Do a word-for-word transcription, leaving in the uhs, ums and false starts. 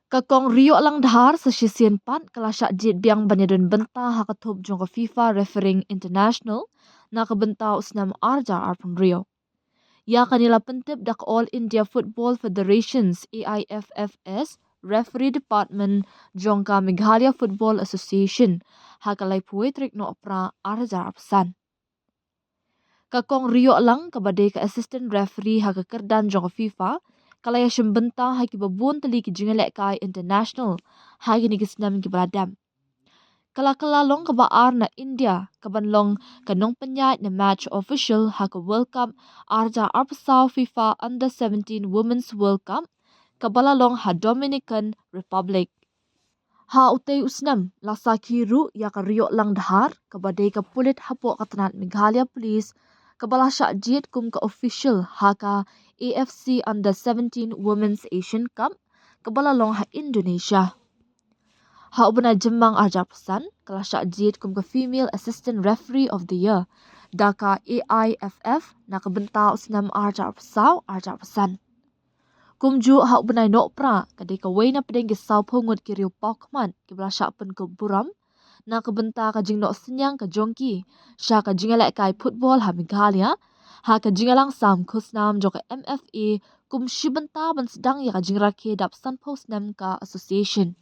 Ka Kong Riohlang Dhar sa shisien pat ka la shah jied biang ban ïadon bynta ha ka thup jong ka FIFA Refereeing International na ka bynta u snem arhajar arphew hynriew. Ïa kane la pyntip da ka All India Football Federations, A I F F S, Referee Department jong ka Meghalaya Football Association ha ka laiphew tarik Nohprah arhajar arphew san. Ka Kong Riohlang kaba dei ka assistant referee ha ka kyrdan jong ka FIFA ka la ïashim bynta ha kiba bun tylli ki jingïalehkai international ha kine ki snem kiba la dep. Ka la kylla long kaba ar na India kaban long ka nongpynïaid ne match official ha ka World Cup arhajar arphew saw FIFA Under seventeen Women's World Cup kaba la long ha Dominican Republic. Ha utei u snem la sakhi ruh ïa ka Riohlang Dhar kaba dei ka pulit hapoh ka tnat Meghalaya Police kaba la shah jied kum ka official ha ka A F C Under seventeen Women's Asian Cup kaba la long ha Indonesia. Ha u bnai Jymmang arhajar arphew san ka la shah jied kum ka Female Assistant Referee of the Year da ka A I F F na ka bynta u snem arhajar arphew saw arhajar arphew san. Kumjuh ha u bnai Nohprah ka dei kawei na pdeng ki sawphew ngut ki riewpawkhmat kiba la shah pynkup burom na ka bynta ka jingnoh synñiang ka jong ki sha ka jingïalehkai football ha Meghalaya ha ka jingïalang sam khusnam jong ka M F A kum shi bynta ban sdang ïa ka jingrakhe dap sanphew snem ka association.